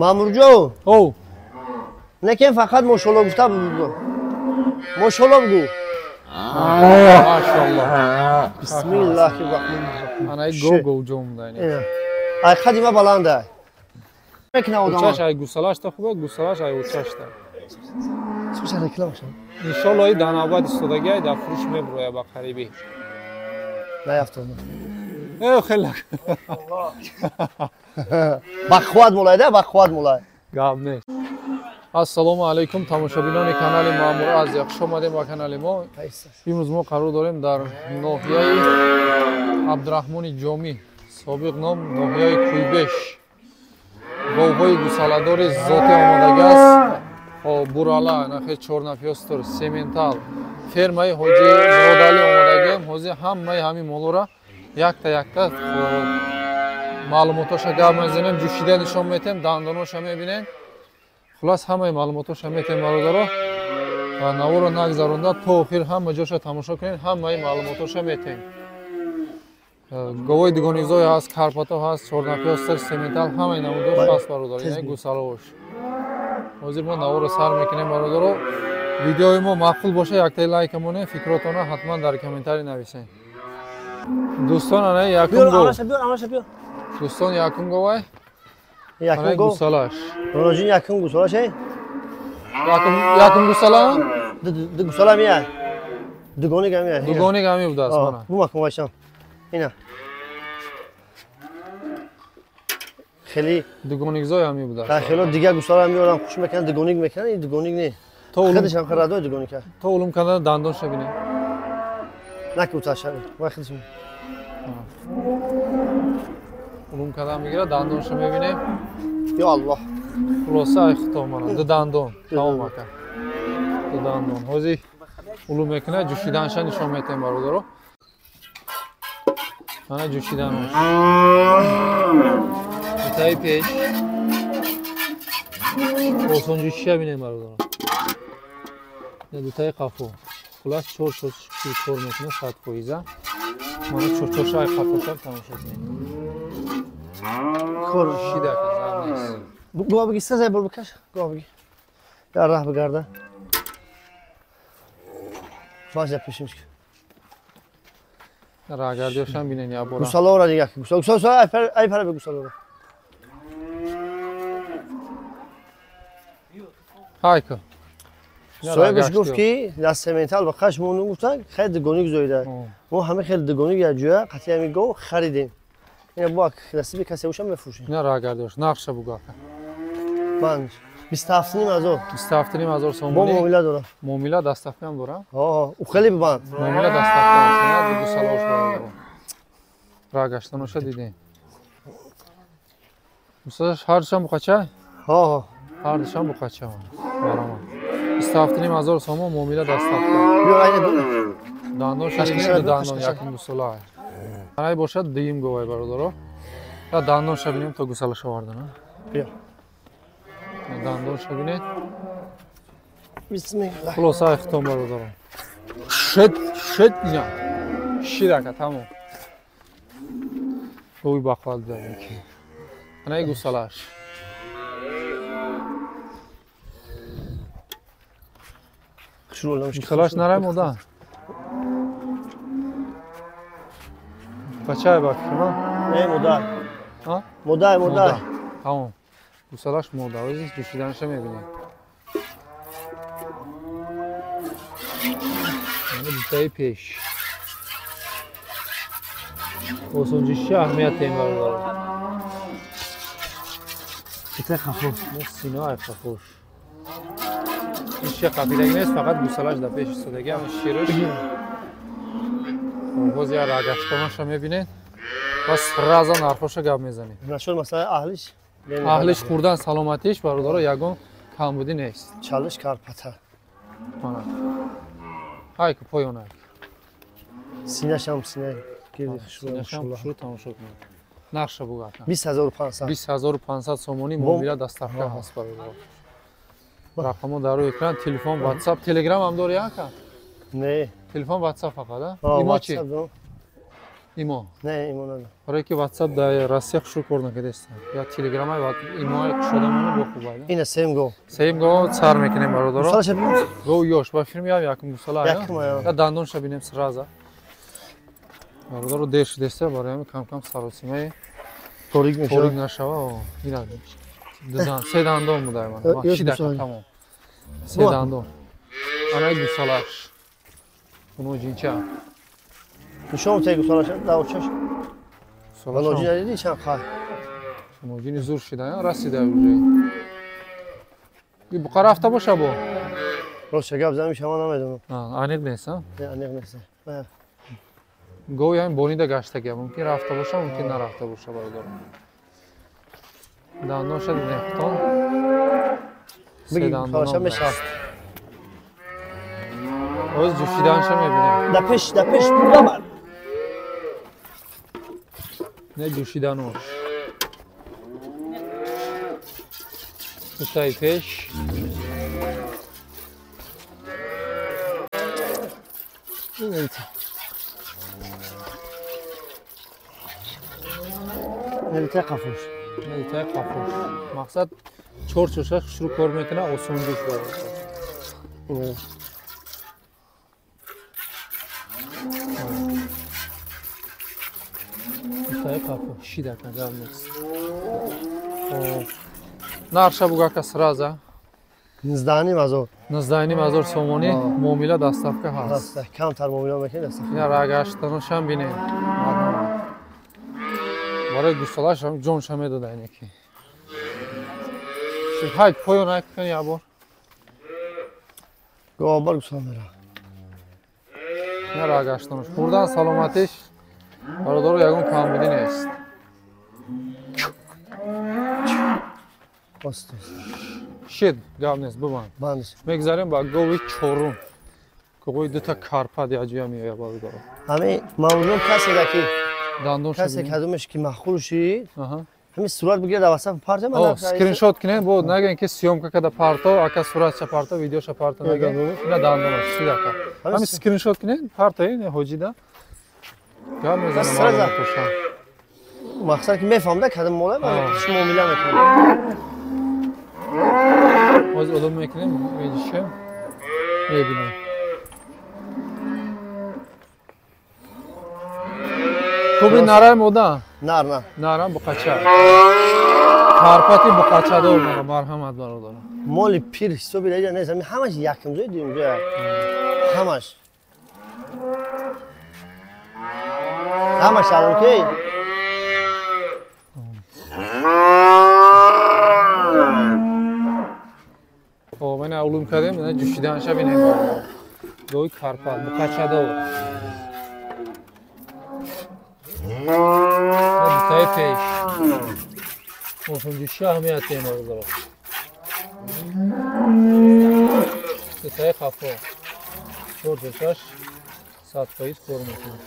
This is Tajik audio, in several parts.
Мамурҷо. Оу. Лекин фақат мошалло гуфта бугу. Мошалло бугу. Машалло. Бисмиллаҳир раҳмонир раҳим. Ана го го ҷом дайни. Ай қадима баланда. Мекна одам. Учаш ай гусалашта хуба, гусалаш ай учашта. Слушай, реклама шо. Иншалло и дар навбат истодаги ай дар фурӯш меброя ба қарибӣ. Наёфтам. Э, хеле. Бахват мулай да, бахват мулай. Гап нест. Ассалому алайкум тамошобинони канали Маъмур Азия. Хуш омадем ба канали мо. Имрӯз мо қарор дорем дар ноҳияи Абдураҳмони Ҷомӣ, собиқ ном ноҳияи Куйбеш. Говҳои гусаладори зотӣ омодагӣ аст. Бурала, нахе чорнафёстур, сементал, фермаи ҳоҷи Муродалӣ омодагием. Ҳозир ҳамаи ҳамин молора якта якта маълумотоша гап мезанем, ҷӯшида нишон метем, дандоноша мебинем. Хулас ҳамаи маълумотоша метем бародаро. Наворо нагзаронда то охир ҳама ҷоша тамошо кунед, ҳамаи маълумотоша метем. Говои дугонизой ҳаст, карпато ҳаст, чорнапёстр, сементал, ҳамаи намудош ҳаст бародаро, яъне гусалаош. Ҳозир мо наворо сар мекунем бародаро. Видеои мо маъқул боша, яктаи лайка монед, фикротона ҳатман дар комментарий нависед. Дӯстон, ана якум гов. Дӯстон, якум говай. Якум гов. Гусалаш. Роҷин якум гусалаш эй? Якум гусала? Ду гусала мия. Дугони гамия. Дугони гами будааст мана. Бу макун вайшам. Ина. Хеле дугоникзой ҳами будааст. Хеле дигар гусала меорам, хуш мекунанд, дугоник мекунанд, ин дугоник не. Худаш ҳам харадой дугоник аст. То улум кардан дандонша бинед. Наки уташави. Вай худаш. Улум кардан мегирад, дандонша мебинем. Ё Аллоҳ. Хулоса ай хито мана, ду дандон, тамом ака. Ду дандон. Ҳозир улум мекунад, ҷӯшиданша нишон метем бародаро. Мана ҷӯшиданош. Дутаи пеш. Осон ҷӯшиша бинем бародаро. Дутаи қафо. Хулас чор кор мекунад, 100%. Мана чорчорша ай қафоша тамошо кунед. Кор шида зар нест. Гова бигӣ, се зай бор бикаш, гова бигӣ. Я раҳ бигарда. Вазя пешимш. Рагардиошам бинен я бора. Гусалора дига. Гусала, гусала, ай пара бе гусалора. Хайка. Соҳибаш гуфт ки дар сементал ба қаш монду гуфтан, хеле дугоник зоида. Мо ҳама хеле дугоник як ҷоя қатъи ҳамин гов харидем. Ина бо насиби касе бошам мефурӯшем. Ина рагардиош, нақша бугу ака. Ман 27 500. 27 500 сомонӣ. Бо муомила дорам. Муомила дастафка ҳам дорам? Ҳо, ӯ хеле бибанд. Муомила дастафка ҳам гусалаош бародаро. Рагаштаноша дидем. Гусалаш ҳардушам буқача? Ҳо, ҳо. Ҳардушам буқача. Баромад. 27 500 сомон муомила дастафка. Дандонша дидем, дандон якум гусала. Анай бошад дуюм говай бародаро. Я дандонша бинем то гусалаша овардан. Бия. Дандонша бинед. Бисмиллаҳ. Хулоса ай хитом бародаро. Шед, шед ина. Шидака тамом. Гови бақвал бидарем ки. Анай гусалаш. Гусалаш нарай мода. Бачай ба фикрам, а? Не, модар. А? Модар, модар. Тамом. Гусалаш модар. Ҳозир ҷӯшиданша мебинем. Ана дутаи пеш. Осонҷӯшиша аҳамият дем бародаро. Дутаи қафо. Сино ай қафош. Ин шиша қафидаги нест, фақат гусалаш дар пеш истодаги, ҳама шираш. Боз я рагаштонаша мебинед ва сразу нархоша гап мезанем. Нашуд масалаи аҳлиш. Аҳлиш хӯрдан саломатиш бародаро ягон камбудӣ нест. Чалиш карпата. Мана. Ҳайку поён ҳайк. Синашам сина гирди Синашам хушрӯ тамошо кунед. Нақша бугу ака. 20500. 20500 сомонӣ муомила дастафка ҳаст бародаро. Рақамо дар рӯи экран, телефон, WhatsApp, Telegram ҳам дори ака? Не. Телефон WhatsApp фақат, а? Имо чи? Имо. Не, имо надо. Барои ки WhatsApp дар Россия хушрӯ кор накардааст. Я Telegram-ай ва имои кушодамона бо хуб ай. Ина сеюм гов. Сеюм гов сар мекунем бародаро. Гусалаша бинем. Гов ёш ба филм ям якум гусала. Якум ая. Я дандонша бинем сразу. Бародаро дер шудеста барои ҳамин кам-кам саросимаи торик мешава. Торик нашава. Ина дузан се дандон будай ман. Ши дака тамом. Се дандон. Ана гусалаш. Уноҷинча. Нишон те гусалаша давчаш. Уноҷин надидӣ чанд хай. Уноҷини зур шида, расида уже. Буқа рафта боша бо? Рост гап занам шама намедонам. Аниқ нест, а? Не, аниқ нест. Гов ям бонида гаштагия, мумкин рафта боша, мумкин нарафта боша бародаро. Дандонша дидем хутон. Се дандон мешава. Оз ҷӯшиданша мебинем. Да пеш, да пеш, бабар. Не ҷӯшиданош. Дутаи пеш. Нелитаи қафош. Нелитаи қафош. Мақсад чор чоша хушрӯ кор мекунад, осон ҷӯш дорад. Дутаи қафо шидака гап нест. Нарша бугака сразу. 19,5 19,5 сомонӣ муомила доставка ҳаст. Камтар муомила мекунед доставка. Ина рагаштаношам бинем. Барои гусалаш ҷонша медода инеки. Ҳай поён ай кун як бор. Говбар гусала мера. Ина рагаштанош. Хӯрдан саломатиш бародаро ягон камбудӣ нест. Шид гап нест, бибанд. Мегзарем ба гови чорум. Гови дута карпат яҷоя меояд бародаро. Ҳамин мавзӯъ касе ки дандонша касе кадомеш ки маъқул шид, ҳамин сурат бигирад дар WhatsApp парто ман скриншот кунед, бо нагӯен ки съёмка када парто, ака суратша парто, видеоша парто нагӯен. Ина дандонаш шидака. Ҳамин скриншот кунед, парто ин ҳоҷида. Гап мезанам маълумотоша. Мақсад ки мефаҳмда кадом мола шумо муомила мекунед. Ҳозир одам мекунем, меҷишем, мебинем. Хуби нарай мода? Нар, нар. Нарам буқача. Карпати буқачадор мара, марҳамат бародарам. Моли пир ҳисоби раиҷа нест, ҳамин ҳамаш якумҷои дуюмҷоя. Ҳамаш. Ҳамаш алон ки? Хоб, ина улум кардем, ина ҷӯшиданша бинем. Гови карпат, буқачадор. Дутаи пеш. Осонҷӯши аҳамият дем бародаро. Дутаи қафо. Чор ҷӯшаш 100% кор мекунад.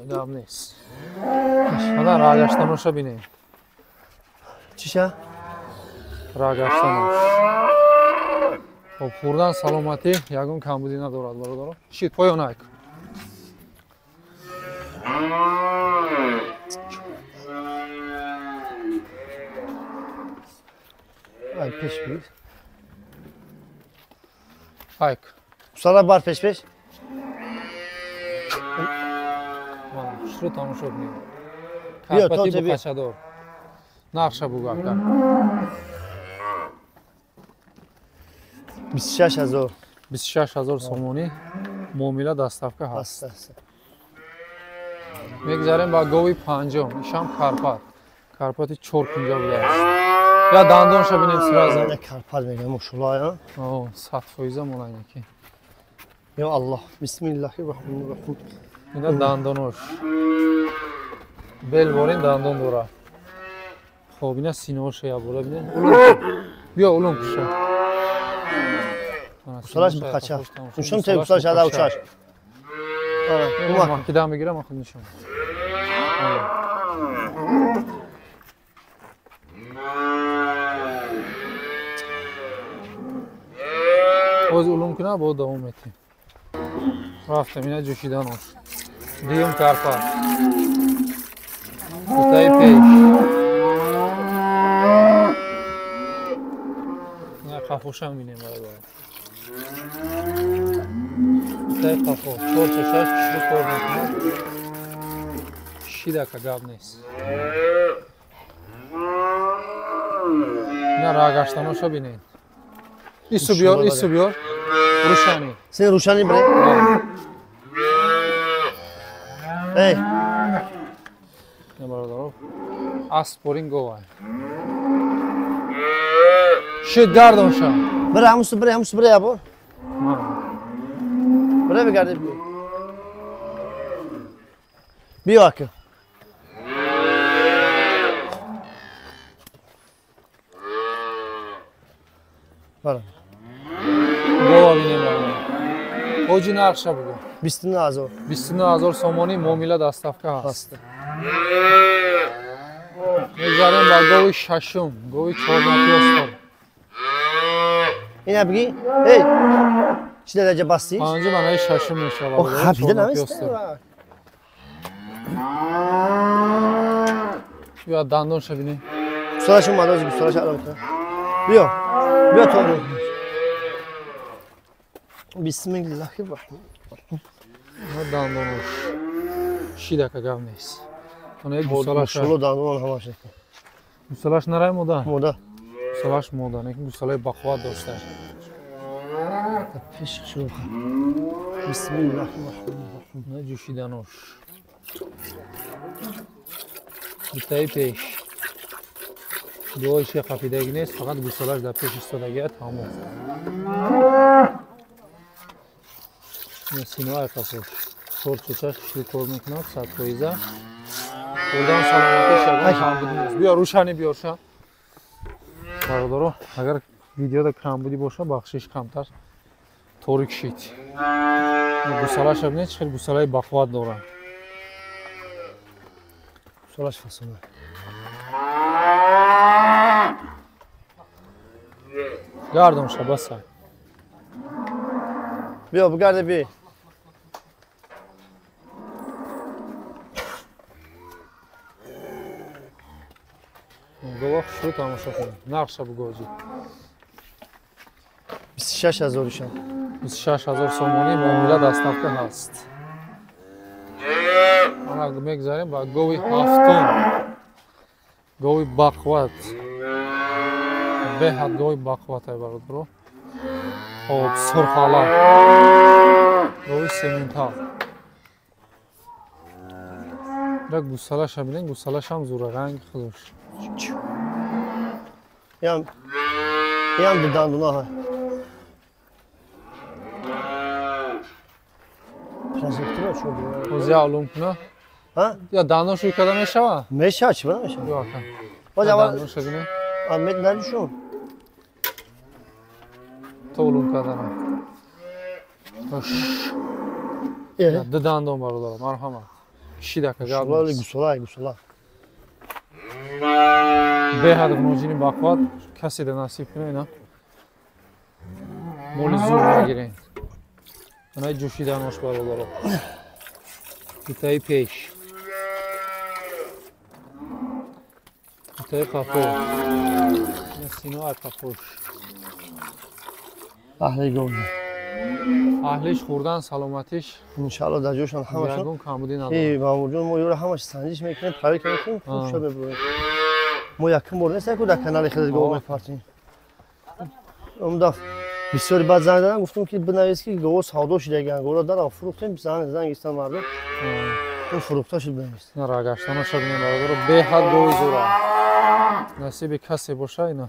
Гап нест. Ана рагаштаноша бинем. Чиша? Рагаштанош. Хоб, хӯрдан саломатӣ ягон камбудӣ надорад бародаро. Шид поён айк. Ай пеш бир. Айк. Гусала бар пеш пеш. Хушрӯ тамошо кунед. Карпати буқачадор. Нарша бугӯ ака. 26,000. 26,000 сомонӣ муомила доставка ҳаст. Мегзарем ба гови панҷум. Ишам карпат. Карпати чор кунҷа будааст. Я дандонша бинем сразу. Карпат мегӯям мошаллоҳ. О, 100% молайнаки. Ё Аллоҳ, бисмиллаҳир роҳманир роҳим. Ина дандонош. Белворин дандон дорад. Хоб, ина синаоша як бора бинем. Биё улум куша. Гусалаш буқача. Нишон те гусалаш ада учаш. Макида мегирам, худ нишон. Боз улум кунам, боз давом метем. Рафтем, ина ҷӯшиданош. Дуюм карпа. Кутаи пеш. На қафошам бинем бародар. Кутаи қафо, 4 чашаш чишу кор мекунад. Шидака гап нест. Ина рагаштаноша бинед. Ису биёр, ису биёр. Рушани. Сен рушани бре. Эй. Не бародаров. Аспорин говай. Шид гардон ша. Бре, ҳамусу бре, ҳамусу бре ябор. Бре бигарди биё. Биё ака. Бара. Гова бинем бародар. Ҳоҷи нархша бугӯ. 29000. 29000 сомонӣ муомила доставка ҳаст. Мегзарем ба гови шашум, гови чорнапёстор. Ина бигӣ? Эй! Чӣ дараҷа бастӣ? Панҷи манаи шашум мешавад. О, хапида намест. Биё дандонша бинем. Гусалаш омад, ози гусалаш алом кунам. Биё. Биё то. Бисмиллаҳи раҳмони раҳим. Дандонош. Шидака гап нест. Она гусалаш. Шуло дандон ҳамаш. Гусалаш нарай мода? Мода. Гусалаш мода, лекин гусалаи бақувват дошта. Пеш шуло. Бисмиллаҳи раҳмони раҳим. На ҷӯшиданош. Битаи пеш. Дуои қапидаги нест, фақат гусалаш дар пеш истодагият тамом. Синои қафош. Чор чечаш шур кор мекунад, 100%. Хурдан саломатиш ягон камбудӣ нест. Биё рӯшани биёр ша. Бародаро, агар видеода камбудӣ боша, бахшиш камтар торик шид. Гусалаша бинед, чӣ хел гусалаи бақувват дорад. Гусалаш фасона. Гардон ша, баса. Биё, бигарде би. Гова хушрӯ тамошо кунед. Нархша бугӯ ҳоҷӣ. 26000 ишам. 26000 сомонӣ муомила доставка ҳаст. Ана мегзарем ба гови ҳафтум. Гови бақувват. Беҳад гови бақувват ай бародаро. Хоб, сурхала. Гови сементал. Ра гусалаша бинед, гусалашам зура ранги худош. Ям ду дандуна ҳай. Прожектора чо бира? Ози алум куна? Ҳа? Я дандон шӯй карда мешава? Мешава, чӣ бара мешава? Ё ака. Боз аввал дандонша бинед. Мет надишон. То улум кардана. Ду дандон бародаро, марҳамат. Шидака гап нест. Гусала, гусала. Беҳад ғуноҷини бақувват, касе да насиб кунад ина. Моли зур нагирен. Анаи ҷӯшиданош бародаро. Битаи пеш. Битаи қафо. Синои қафош. Аҳли гов. Аҳлиш хӯрдан, саломатиш. Иншаалло дар ҷошон ҳамашон. Ягон камбудӣ надорад. Э, Маъмурҷон, мо ёро ҳамаш санҷиш мекунем, проверка мекунем, хуб мебурем. Мо якум бор нест, ку дар канали хеле гов мепартем. Он даф бисёри баъд занг задам, гуфтам ки бинавис ки гово савдо шудагиан, говро дар фурӯхтем, занг истан мардум. Он фурӯхта шуд бинавис. На рагаштаноша бинем бародаро, беҳад гови зура. Насиби касе боша ина.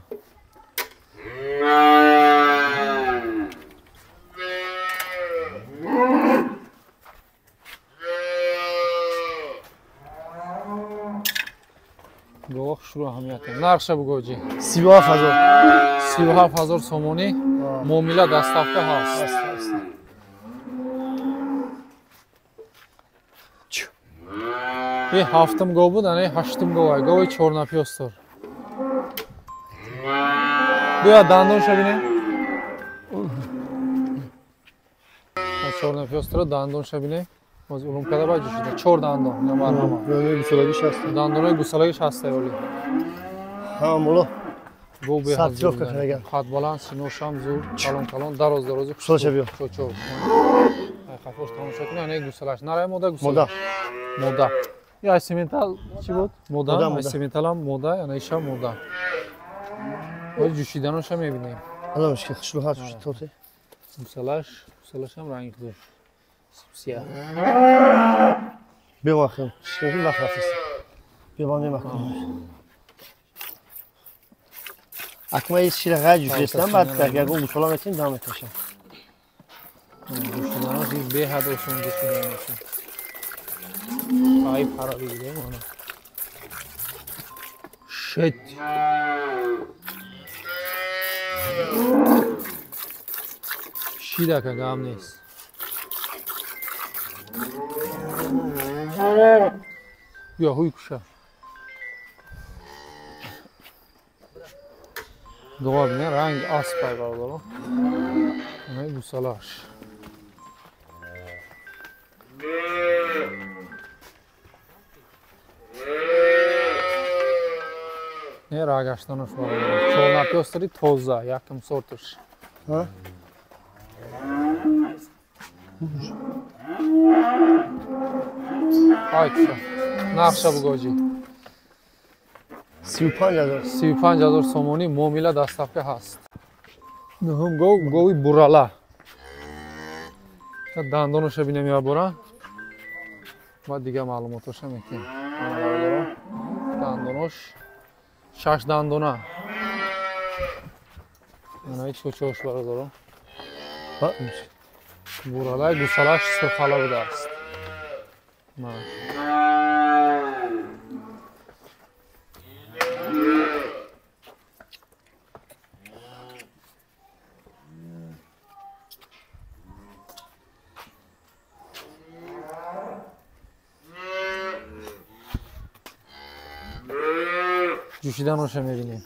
Гова хушрӯ аҳамияте. Нархша бугӯ ҳоҷӣ. 37000. 37000 сомонӣ муомила доставка ҳаст. И ҳафтум гов буд, ана ҳаштум гов ай. Гови чорнапёстор. Биё дандонша бинем. Чорнапёстора дандонша бинем. Боз улум када баҷ шуда. Чор дандон, ина марҳама. Гусалагиш ҳаст. Дандонои гусалагиш ҳаст оли. Ҳа, мулло. Гов беҳад. Сартировка караган. Қад баланд, синошам зур, калон калон, дароз дарози. Гусалаша биё. Чо. Ай хафош тамошо кунед, ана гусалаш. Нарай мода гусалаш. Мода. Мода. Я симентал чӣ буд? Мода, сименталам мода, ана иша мода. Боз ҷӯшиданоша мебинем. Аламш ки хушрӯ ҳаст тоте. Гусалаш, гусалашам ранги худаш. Сия. Биё вахм. Шеви вақт рафтест. Биё ба мемакун. Акма ин шира ғайр ҷӯшидастам, баъд ягон гусола метем дам меташам. Ҷӯшиданош беҳад осон ҷӯшида мешавад. Ай пара бигирем ана. Шет. Шидака гам нест. Биё ҳуй куша. Гова бинед ранги асп ай бародаро. Ана гусалаш. Не рагаштанош бародаро. Чорнапёстари тоза, якум сорташ. Ай куша. Нархша бугоҷӣ. 35,000. 35,000 сомонӣ муомила доставка ҳаст. Нуҳум гов, гови бурала. Дандоноша бинем я бора. Баъд дига маълумотоша метиҳем. Ана бародаро. Дандонош 6 дандона. Ана ич чош бародаро. Бурала гусалаш сурхала будааст. Ҷӯшиданоша мебинем.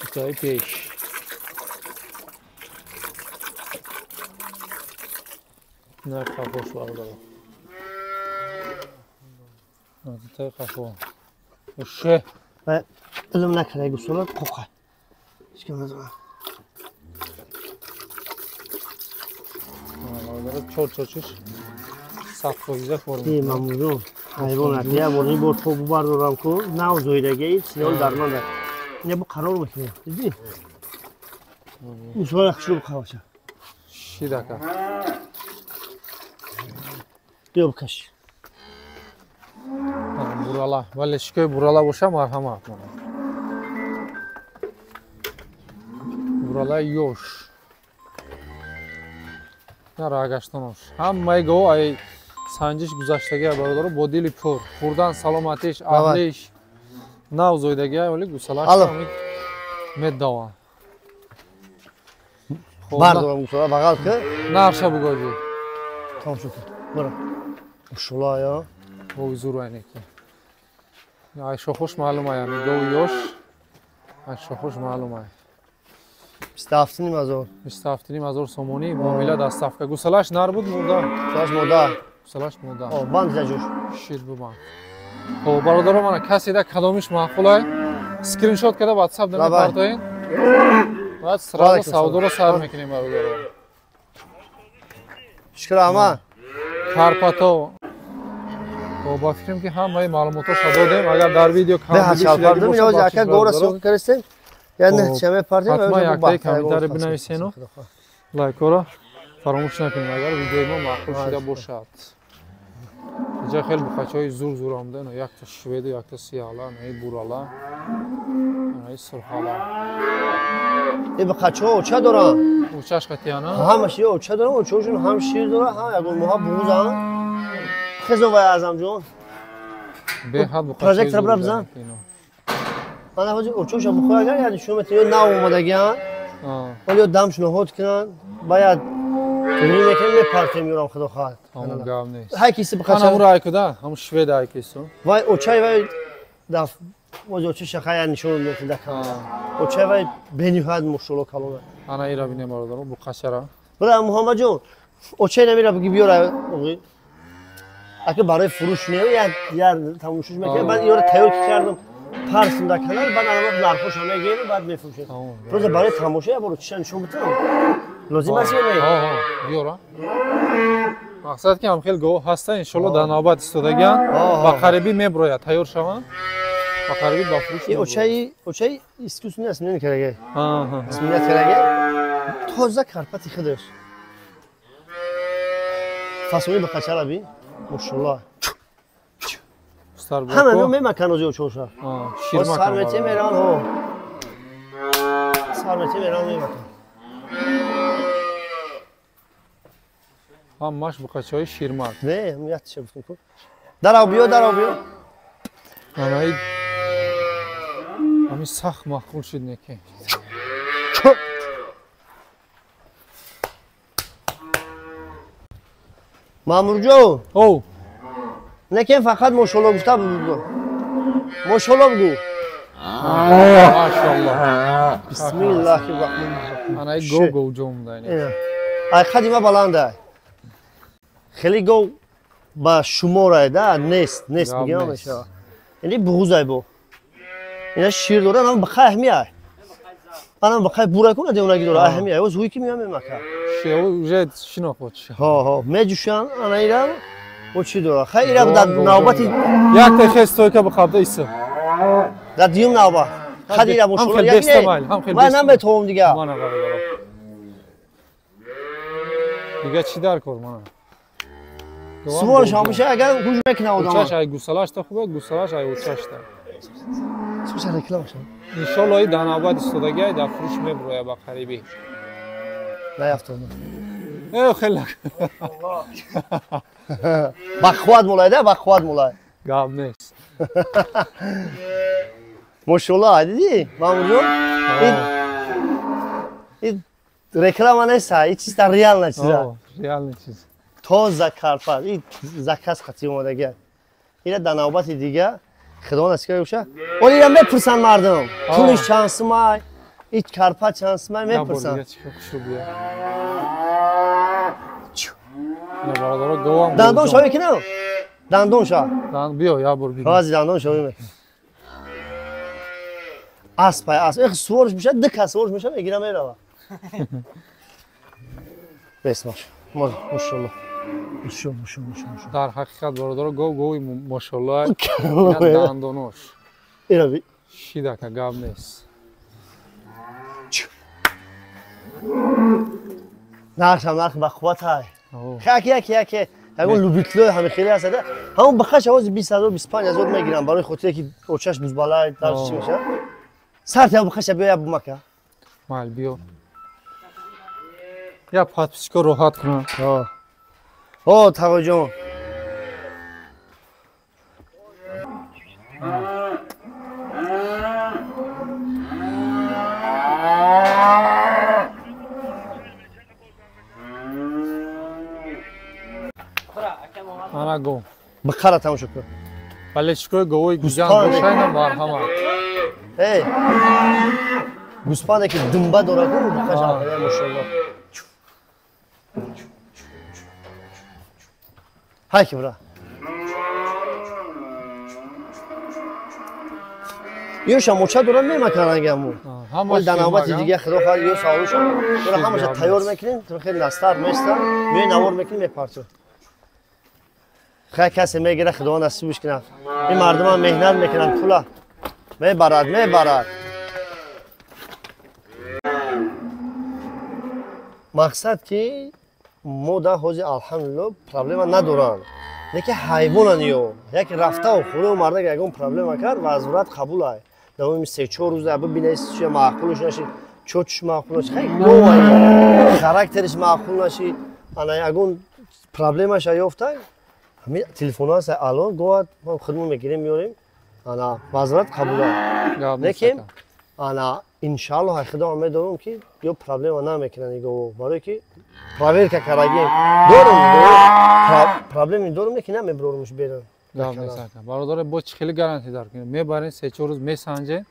Итои пеш. На қафош бародаро. Итои қафо. Ше. Илм накарда гусола қоқа. Ҳеч кам назанад. Бародаро чор чочиш 100% форм. Эй мамуҷон, ҳайрон аст. Я бор ин бор то бубардорам ку нав зоидаги сиёл дарманда. Ина бу қарор мекунем. Дидӣ? Гусола хушрӯ бухаваша. Шидака. Биё бикаш. Бурала. Вале шикои бурала боша марҳамат. Бурала ёш. На рагаштонош. Ҳамаи гов ай санҷиш гузаштагия бародаро бо дили пур. Хӯрдан саломатиш, аҳлиш нав зоидагия, вале гусалаш медаванд. Бардорам гусола бағал ки. Нарша бугоҷӣ. Тамошо кун. Бара. Шула я. Гови зур айнеки. Ай шохош маълум ай, ами гови ёш. Ай шохош маълум ай. 27,5 ҳазор. 27,5 ҳазор сомонӣ муомила доставка. Гусалаш нар буд мода? Гусалаш мода. Гусалаш мода. О, банд заҷуш. Шир бубанд. Хоб, бародаро мана каседа кадомиш маъқул ай, скриншот карда WhatsApp да мепартоед. Баъд сразу савдоро сар мекунем бародаро. Шукр ама. Карпато. Хоб, ба фикрам ки ҳамаи маълумотҳоша додем. Агар дар видео камбудӣ шудагӣ бошад, ака гора сиёҳ каристем. Я чаме партем. Ҳатман яктаи комментари бинависену лайкҳоро фаромӯш накунед, агар видеои мо маъқул шуда бошад. Инҷа хеле бухачаҳои зур зур омада, якта шведу, якта сияла, наи бурала, наи сурхала. Э бухачаҳо оча доранд. Очаш қатияна? Ҳамаш ё оча доранд, очаҳошон ҳам шир дорад, ҳам ягон моҳа буғузанд. Хезо вай Аъзамҷон. Беҳад бухачаҳои Прожектор бира бизан. Мана ҳозир очаҳоша бухор агар яъне шумо метавонед ё нав омадагианд, вале ё дамшуно ҳод кунанд, бояд Тугри мекунем, мепартем юрам, худо хоҳад. Тамом, гап нест. Ҳай киси бақача. Ана ҳамуро айкуда, ҳаму швед айкису. Вай очай вай даф оз очи шахая нишон медиҳад дар камера. Очай вай бениҳоят мошолло калона. Ана ира бинем бародаро, буқачара. Бира Муҳаммадҷон, очай намира биги биёра. Ака барои фурӯш не, як тамошош мекунем, баъд иёра тайёр ки кардам, парсим дар канал, баъд ана вақт нархошо мегирем, баъд мефурӯшем. Просто барои тамошо як бор очиша нишон битам. Лозим аст ё не? Биёра. Мақсад ки ҳам хел гоҳ ҳаста, иншолло дар навбат истодагиан, ба қарибӣ меброяд, тайёр шаванд. Ба қарибӣ ба фурӯш. Очаи, очаи искусственный аст, мени караге. Сменят караге. Тоза карпати худаш. Фасони ба қачара би. Мошалло. Ҳама мо мемакан ози очоша. Сар мети меран, ҳо. Сар мети меран мемакан. Ҳамаш буқачаҳои ширмак. Не, ҳам як чиз гуфтам ку. Дарав биё, дарав биё. Анаи ҳами сахт маъқул шуд неки. Маъмурҷон. Оу. Некен фақат мошолло гуфта буд. Мошолло бигӯ. Машалло. Бисмиллаҳи раҳмони раҳим. Анаи гов гов ҷом дайне. Ай қадима баланда. Хеле гов ба шуморай да, нест, нест мегӯям мешава. Яъне буғузай бо. Ина шир дора, ана бақай аҳмияй. Ана бақай бура кунад, девонаги дора, аҳмияй. Оз ҳуй ки меям мемака. Уже шинохт ша. Ҳо, ҳо, меҷӯшан ана ира, о чӣ дора. Хай ира дар навбати як та хес стойка бақабда иса. Дар дуюм навбат. Хад ира мошолло як не. Ман наметавонам дига. Мана бародаро. Дига чӣ дар кор мана? Суворш ҳамеша агар ҳуҷ мекунад одам. Учаш ай гусалашта хуб, гусалаш ай учашта. Суша реклама шав. Иншолло и дар навбат истодагиай дар фурӯш меброяд ба қарибӣ. Наёфтодам. Э, хеле. Ба қувват молай да, ба қувват молай. Гап нест. Мошолло, дидӣ? Маъмурҷон? Ин реклама нест, ин чиз реальна чиза. Реальна чиз. Тоза карпат, ин заказ хати омадагиа. Ира дар навбати дига худо насиб кунад. Оли ира мепурсанд мардум. Пулиш чанд сумай, ин карпат чанд сумай мепурсанд. Дандон шавӣ кинам? Дандон ша. Биё, як бор бибин. Баъзи дандон шавӣ мекунам. Асп ай асп. Эх, суворш мешавад, ду кас суворш мешавад, мегира мерава. Бес бош. Мошалло. Мошалло, мошалло, мошалло. Дар ҳақиқат бародаро гов гови мошалло дандонош. Ира би. Шидака гап нест. Нархам нарх ба қувват ай. Яке яке яке ягон любитло ҳами хеле аст да. Ҳамон бахаш авози 20000 25000 мегирам барои хотире ки очаш бузбалай дар чӣ мешавад. Сарт я бахаша биё я бумака. Мал биё. Я подписчико роҳат кунам. Ҳо. О, Тағоҷон. Ана гов. Бақара тамошо кун. Балечикои говои гузан бошайна марҳамат. Эй! Гӯспанде ки думба дорад, бақаша мошалло. Ҳай ки бира. Ёша моча дорад мемакан рангаму. Ҳол дар навбати дига худо хоҳад ё саволуша. Ора ҳамаша тайёр мекунем, то хеле настар места, меои навор мекунем мепартем. Хай касе мегира худо насибш кунад. Ин мардумам меҳнат мекунанд, пула мебарад, мебарад. Мақсад ки мо дар ҳозир алҳамдулилло проблема надоранд. Лекин ҳайвонан ё яке рафтаву хӯраю мардак ягон проблема кард, вазурат қабул ай. Давоми 3-4 рӯза бибинед чия маъқулш нашид, чочш маъқул нашид, хай говай характериш маъқул нашид, ана ягон проблемаша ёфта, ҳамин телефонҳо ҳаст ало говат мо худмон мегирем меорем, ана вазурат қабул ай. Лекин ана Иншааллоҳ худо медонам ки ё проблема намекунанд игово, барои ки проверка кардагем. Дорум проблеми дорум, ки намебарорумш берун. Бародаре, бо чӣ хеле гарантӣ дар кунем? Мебарем 3-4 рӯз месанҷем,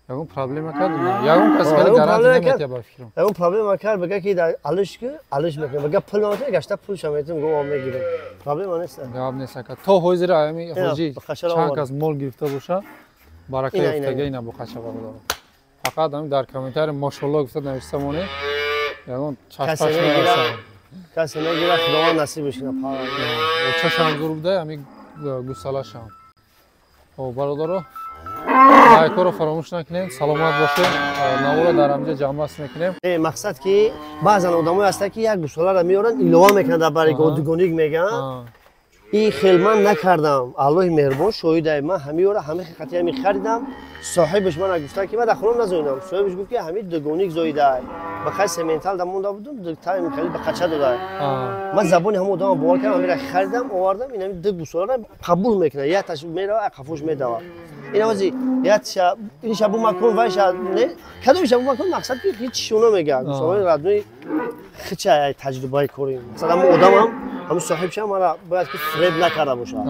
ягон проблема кард? Ягон кас хеле гарантӣ наметия ба фикрам. Ягон проблема кард, бага ки дар алиш ки алиш мекунем, бага пул наметия, гашта пулша метем, гова мегирем. Проблема нест. Гап нест ака. То ҳозир ами ҳоҷи чанд кас мол гирифта боша, барака ёфтага ина бухача бародаро. Фақат ами дар комментарий мошалло гуфта нависта монед, ягон чашпаш нарасад. Касе мегира, Худованд насибаш кунад. Чашам зур буда, ами гусалашам. О, бародаро, лайкҳоро фаромӯш накунед, саломат бошед. Навора дар ҳамҷа ҷамъбаст мекунем. Мақсад ки баъзан одамое ҳастанд ки як гусаларо меоранд, илова мекунанд дар бари годугоник мегӯянд. И хел ман накардам. Аллоҳи меҳрубон шоҳидай, ман ҳамиёра ҳами хати ҳами харидам. Соҳибаш мана гуфта ки ман дар хона назоидам. Соҳибаш гуфт ки ҳами дугоник зоидай. Ба хай сементал да монда будум, тайм хеле ба қача додай. Ман забони ҳамон одамро бовар кардам, ҳамира харидам, овардам, ин ҳами ду гусаларо қабул мекунад. Якташ мерава, қафош медава. Ин ҳози якша ин шабу макон вайша не, кадом шабу макон мақсад ки ҳеч шуна мегӯяд. Гусалаи раднои хича таҷрибаи кори. Масалан ҳамон одамам, ҳамон соҳибшам мара бояд ки фиреб накарда бошад.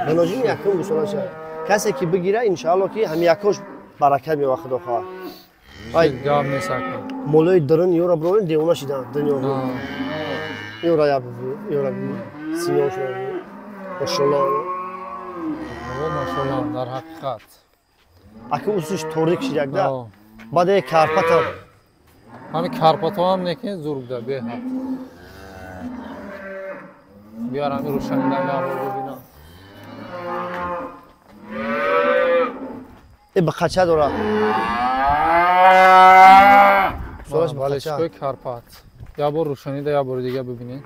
Беноҷин якум гусалаша. Касе ки бигира, иншаалло ки ҳами якош баракат меёбад, Худо хоҳад. Ай гап нест ака. Молои дурун ёра бировем, девона шидан дунё. Ёра я ёра синош. Машалло. Машалло, дар ҳақиқат. Аки усуш торик шид да. Баъд карпатам. Ҳами карпатам ҳам неки зур буда беҳад. Биёр ҳами рӯшанидан гапро бибинам. Ба қача дора. Балешкои карпат. Як бор рӯшанида, як бори дига бибинед.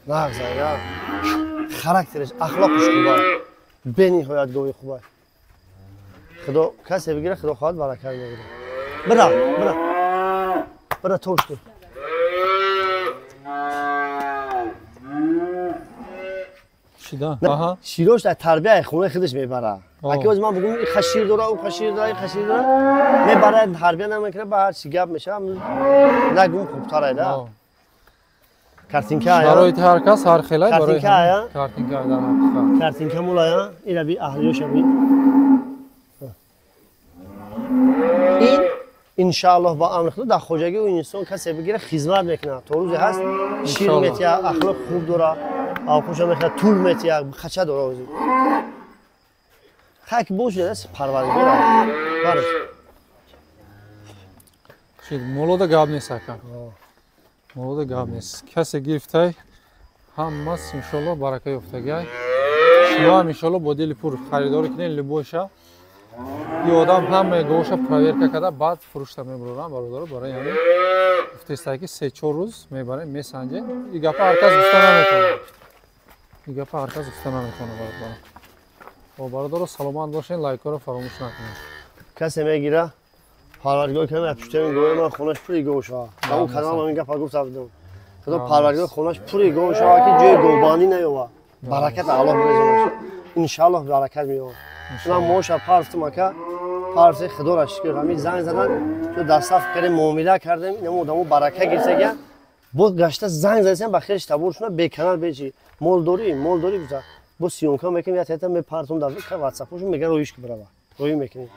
Нағз, я. Характераш, ахлоқаш хуба. Бениҳоят гови хуба. Худо касе бигира, Худо хоҳад баракат мегирад. Бира, бира. Бира тошти. Широш дар тарбияи хонаи худаш мебарад. Аки оз ман бигӯм, ин хашир дора, ӯ хашир дора, ин хашир дора, мебарад, тарбия намекунад, ба ҳар чӣ гап мешавад, нагӯм хубтар да. Картинка шароити ҳар кас ҳар хелай барои картинка ая? Картинка дар ҳақиқат. Картинка мулая, ира би аҳлиёша би. Ин иншааллоҳ ба амри Худо дар хоҷагии ӯ инсон касе бигира хизмат мекунад. То рӯзе ҳаст шир метия, ахлоқ хуб дора, авқоша мехӯрад, тул метия, хача дора ози. Хай ки бош даст парвардигор. Бараш. Шид молода гап нест ака. Молода гап нест. Касе гирифтай ҳаммас иншоаллоҳ барака ёфтагай. Шумо ҳам иншоаллоҳ бо дили пур харидорӣ кунед либоша. И одам ҳамаи говша проверка карда баъд фурӯшта мебурорам бародаро, барои ҳамин гуфтестай ки 3-4 рӯз мебарем, месанҷем. И гапа ҳар кас гуфта наметавонад. И гапа ҳар кас гуфта наметавонад бародаро. О бародаро, саломат бошед, лайкҳоро фаромӯш накунед. Касе мегира, парвардигор кунад, пуштами гови ман хонаш пури гов шавад. Ба он каналам ҳамин гапа гуфта будам. Худо парвардигор хонаш пури гов шавад ки ҷои говбандӣ наёбад. Баракат Аллоҳ мерезонад. Иншааллоҳ баракат меёбад. Ман моша парфтум ака, парфти Худоро шукр. Ҳамин занг задан, ту дастаф кардем, муомила кардем, инам одамо барака гирифтагиян. Боз гашта занг задасиям ба хелиш таборшуна беканал бечи. Мол дорӣ, мол дорӣ гуфта. Боз съёмка мекунем, я тета мепартум дар ватсапошун мега роиш ки барава. Роӣ мекунем.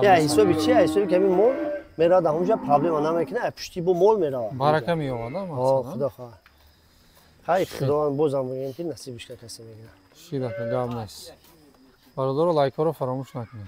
Я ҳисоби чи? Ҳисоби ки ҳамин мол меравад дар ҳамонҷа проблема намекунад, пушти бо мол меравад. Барака меёбад, мақсад. Худо хоҳад. Хай Худованд бозам мегӯем ки насибиш ка касе мегирад. Шидака гап нест. Бародаро, лайкҳоро фаромӯш накунед.